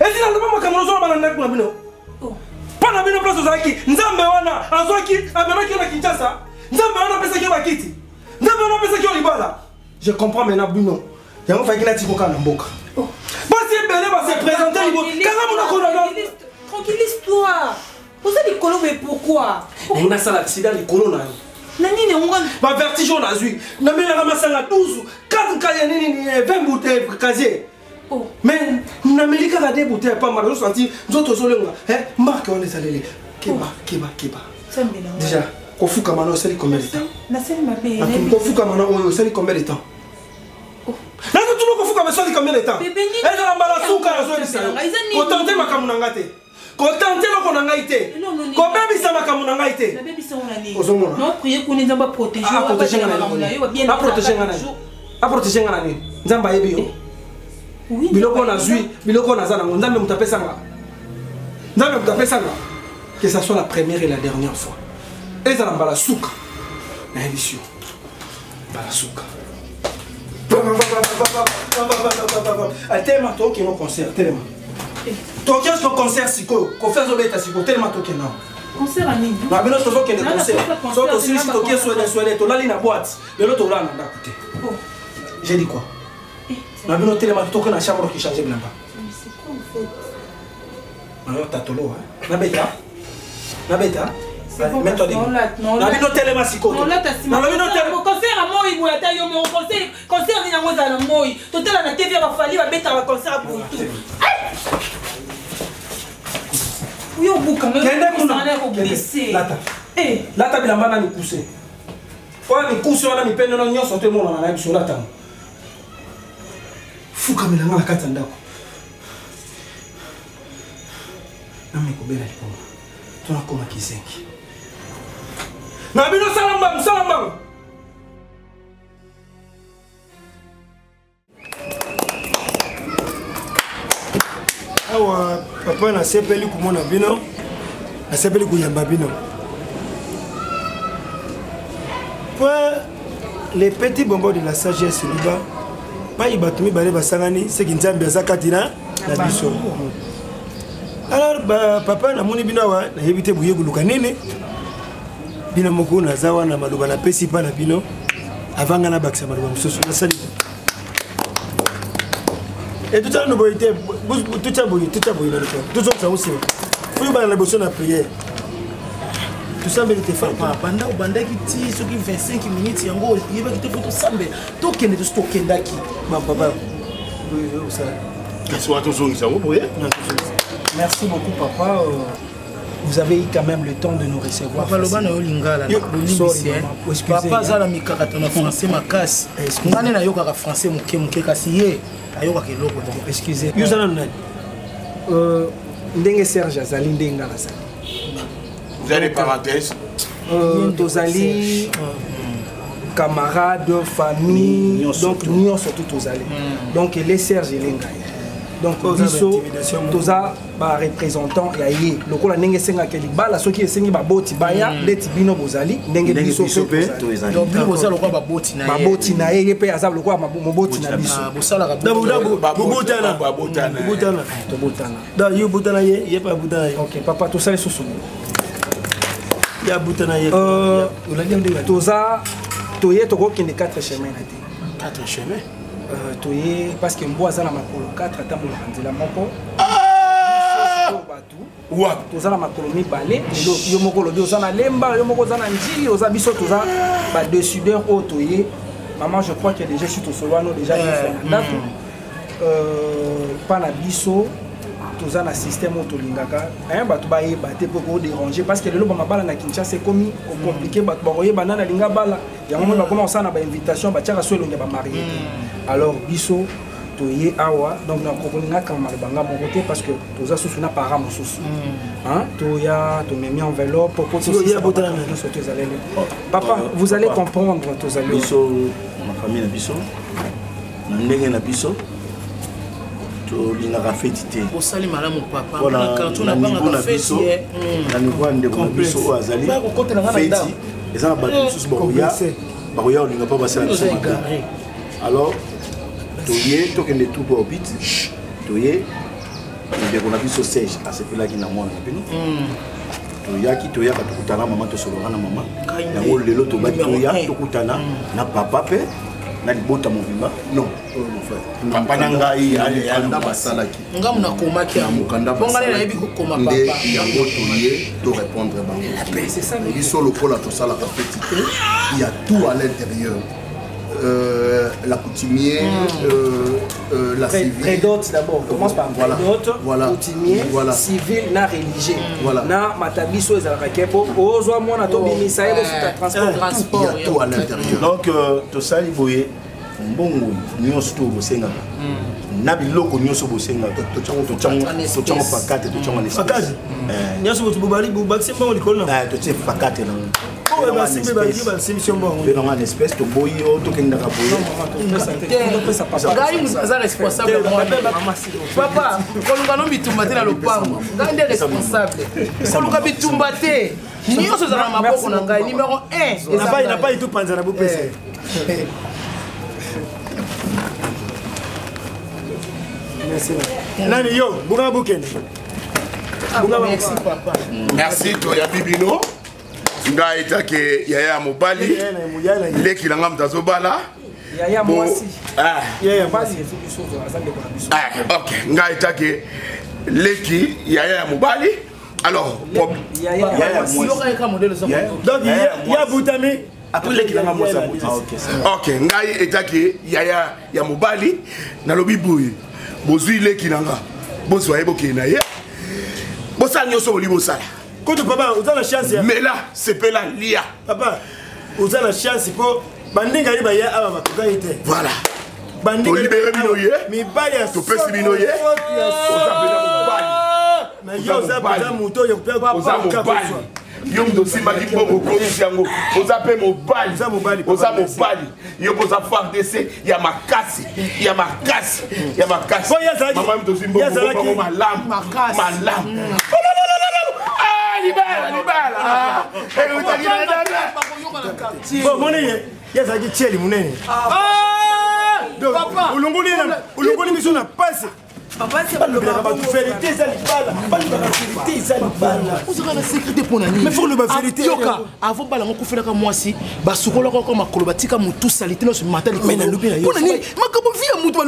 Esi naloba makambo nozoloba na ndako na bino. Mpo na bino place ozalaki, Nzambe wana azwaki, amemaki yo na Kinshasa. Nzambe wana apesaki yo bakiti. Nzambe wana apesaki yo libala. Je comprends maintenant bino. Yango faki natiko kaka na mboka. Basi ebele base présente libo. Kanga monoko na yo. Tranquillise-toi. Oza likolo boye pourquoi? Ndenge nasala accident likolo na yo. Na nini yango? Bavertige oyo nazwi, namelaka masanga 12 4 kaye nini, 20 bouteille casier. Mais nameli kaka de bouteille pamba, nazosanti nzoto ozolenga marke wana ezaleli. Keba, keba, keba. Nzambe na ngai. Déjà kofukama na osali combien de temps? Nasali mabe. Kofukama na oyo osali combien de temps? Nazotuna, kofukama esali combien de temps? Bébé, nini? Ezala mbala suka, nazoyebisa yo. Eza nini? Kotante makambo na nga te, kotante eloko na ngai te, kobebisa makambo na ngai te. Nabebisa ngo na nini? Ozomona. Naoprier kuna Nzambe aprotège. Aprotège nga na eloko nini? Aprotège nga na nini? Aprotège nga na nini? Nzambe ayebi yo. Biloko oyo nazwi, biloko oyo naza nango, Nzambe moto apesanga, Nzambe moto apesanga. Que ça soit la première et la dernière fois. Ezala mbala suka, nayebisi yo, mbala suka. Telema, tokende concert. Telema, tokende concert sikoyo. Kofi azobeta sikoyo. Telema, tokende. Concert ya nini? Na bino tozokende concert. So tosilisi, tokie swede swede, tolali na boîte. Lelo tolala na ndako te. J'ai dit quoi? Na bino, telema, toke na chambre okichange bilamba. Mais c'est quoi en fait? Nayo tatolo nabeta. Nabeta. Mets-toi debout. Na bino telema sikoyo. Na bino telema. Concert ya moi boye ata yo moko concert concert nini yango ezala na moi totala na tv ya bafali babetaka baconcert ya butu yo obukanga Kende kuna. Koblesse. Lata. Lata bilamba na mikuse. Oyo mikuse wana mipende no nyonso to emonana na biso lata. Fukamela nga na kati ya ndako. Nami kobela liboma. To nakoma kizengi. Na bino sala mbangu, sala mbangu. Awa papa, nasepeli komona bino, nasepeli koyamba bino po les petits bonbons de la sagesse liba pai bato mibale basangani seki Nzambe aza kati na biso. Alors ba, papa, namoni bino awa, nayebi te boye koluka nini. Bino moko naza wana, maloba napesi mpa na bino avant nga nabakisa maloba mosusu nasali e tutala no boye te, tutya boye, tutya boye na likolo, tozongisa ngo nsima foyo bana na liboso na prière, tosambeli te. Papa, banda obandaki ti soki 25 minutes yango oyebaki te fo tosambela, tokende tosi tokendaki. Papa. Kasi wana tozongisa yango boye. Merci beaucoup, papa. Vous avez eu quand même le temps de nous recevoir. Papa, loba na yo lingala. Sorry, bolimbisi papa, aza na mikakato na français makasi. Nga nde nayokaka français moke moke, kasi ye ayokaka eloko te. Excusez. Yo oza nanu nani? Ndenge Serge azali, ndenge nga nazali. Vous avez des parenthèses? Tozali camarade, famille, donc nyonso tu tozali. Donc ele Serge, ele ngai. Donc biso toza bareprésentant ya ye lokola ndenge esengaka libala, soki esengi baboti baya ndeti bino bozali, ndenge biso mpe tozali. Boza lokola baboti na ye. Baboti na ye, ye mpe aza lokola moboti na biso. Bosalaka. Bobotana, bobotana. Tobotana. Donc yo botana ye, ye mpe abotana ye. Ok papa, tosali susu. Ye abotana ye. Toza toye, tokokende 4 chemin na te. 4 chemin? Toye parce que mbwa aza na makolo 4, atambolaka nzela moko. Bato toza na makolo mibale. Lelo yo moko olobi oza na Lemba, yo moko oza na Njili, oza biso toza badécideur oyo toye. Maman, je crois que déjà si tosolo wana déjà une fois na ndako mpa na biso, toza na système oyo tolingaka bato bayeba te mpo kodéranger, parce que lelo bamabala na Kinshasa ekomi kocompliquer. Bato bakoyeba nani alinga bala yango moi, bakoma kosala na bainvitation, batiaka so elongi ya bamariés te. Alors biso toye awa, donc nakokolingaka maloba nga moko te, parce que toza susu na parent mosusu. Toya tomemi enveloppe po nyonso to ezaleli. Papa, vous allez comprendre, tozali biso na famille na biso, na ndenge na biso tolingaka feti te. Osali malamu papa. Na niveau na biso, na niveau ya ndeko na biso oyo azali, feti eza na bato mosusu bakoya, bakoya kolinga mpo basala biso mabe. Alors toye tokende tout po bit, toye ndeko na biso Serge asepelaki na mwana na bino. Toyaki, toyaka, tokutana mama, tosololaka na mama yango. Lelo tobaki toya tokutana na papa mpe na libota mobimba. Non, papa na ngai. Mokanda basalaki. Ngamu nakomaki yango. Mokanda. Mpo ngai nayebi kokoma. Nde papa. Yango toye torépondre bango. Biso lokola tosalaka feti te, il y a tout à l'intérieur, la coutumier, la civile. Prédot d'abord, on commence par voilà. prédot, voilà. coutumier, voilà. civil na religieux. Voilà. Na matabiso ezalaka ke po ozwa mwana to bimisa ye, bofuta transport. Il y a tout à l'intérieur. Donc tosali boye, mbongo nyonso to bosengaka na biloko nyonso bosengaka, totyango pakate, totyango na Pakate nyonso bobali, bobakisi mbongo likolo na totie pakate nango. Oyo basimbi, basimbi mbongo. Mpe nango en espèce, toboyi oyo tokendaka boye. Ngai moto aza responsable. Papa, koluka no bitumba te na lopango. Ngai nde responsable, koluka bitumba te. Nyonso ezala na maboko na ngai, numéro 1. Napai tupanza na bopesa. Nani yo bunga bukende. Merci papa. Merci, toyabi bino. Ngai etake yaya ya mobali, leki na ngai moto azobala. Yaya mwasi. Ok, ngai etake leki yaya ya mobali. Alors, donc ya butami après leki nanga mwasi aboti. Ok, ngai etaki yaya ya mobali, nalobi boye, bozwi leki nanga, bozwa ye, bokende na ye, bosala nyonso boli bosala. Kutu papa, oza na chance. Mela, sepela, lia. Papa, oza na chance mpo bandinga ye baya awa bakoka ye te. Voilà, tolibere bino ye, mibali ya topesi bino ye. Oza mpenza mobali. Mais yo oza mpenza moto oyo. Oza mobali, yo moto osimbaki mbongo, okomisi yango. Oza mpe mobali, oza mobali. Yo mpo oza FARDC ya makasi, ya makasi, ya makasi. Mama, moto ozwi mbongo malamu malamu. Libala, libala. Moni ye, ye azalaki tieli monene. Olongoli biso na pasi. Balobelaka bato vérité eza libala, balobaka vérité eza libala. Ozaka na sécurité mpo na nini? Mais faut loba vérité. Yoka, avant bala yango, kufelaka mwasi, basukolaka kaka makolo, batika motu salite nyonso mata likolo. Mpo na nini makambo vi ya motu?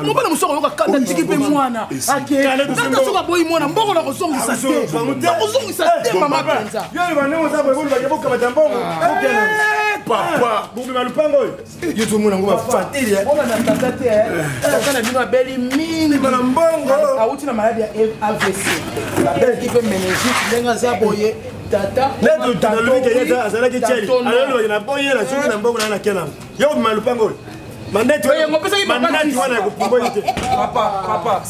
Mobala mosu akoyoka kanda, tiki mpe mwana akata. Soki aboyi mwana, mbongo nakozongisa te, nakozongisa te, mama mpenza. Yo loba ndenge oza boye, bolobaka bokamata mbongo. Papa, bobima lupango oyo, yo tozomona yango bafatili. Ona tata te, tata na bino abeli mingi na mbongo, awuti na maladi ya AVC, babelaki mpe méningite. Ndenge aza boye, tata. Nalobi azalaki tieli, alolobaki na boyela soki na mbongo na nakelanga yo kobima lupango oyo. Mandeti wana ekopumboli te,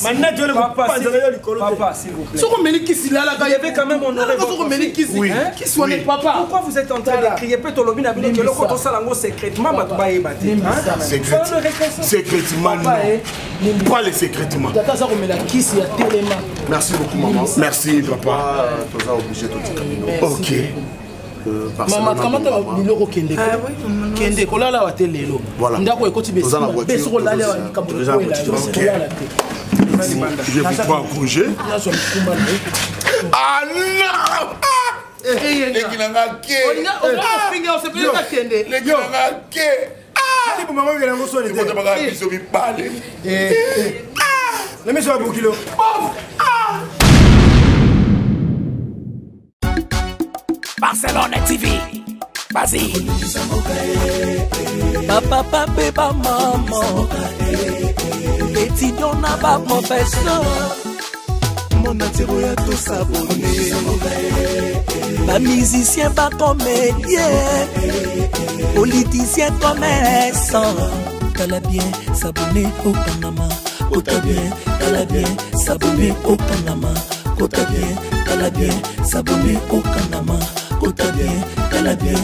mandeti wana ekopanzana yo likolo te. Soki omeli kisi, lalaka. Soki omeli kisi, kisi wana, papa. Pourquoi vous êtes en train de crier? Mpe tolobi na bino eloko tosala yango secrètement, bato bayeba te. Secrètement, non, pas les secrètement. Tata aza komela kisi ya telema. Merci beaucoup, maman. Merci, papa. Toza obligé totika bino. Ok. Mama, kamata biloko, kende, kende kolala awa te lelo. Ndako ekoti be soki olali awa, likambo kolala te. Je vous prends en congé. Nazwa mikumba na ye. Ah non, leki nanga ke. Ofinga, osepelika, kende. Leki nanga ke. Liboma oyokela yango soni te. Biso mibale. Na miso ya bokilo. Barcelone TV. Vas-y. Bapapa mpe bamama, étudiant na baprofesseur, monde entier oya tosabone. Bamusicien, bacomédien, politicien, commerçant. Tala bien, s'abonner okangama. Kota bien, tala bien, s'abonner okangama. Kota bien, tala bien, s'abonner okangama. Kota bien, tala bien.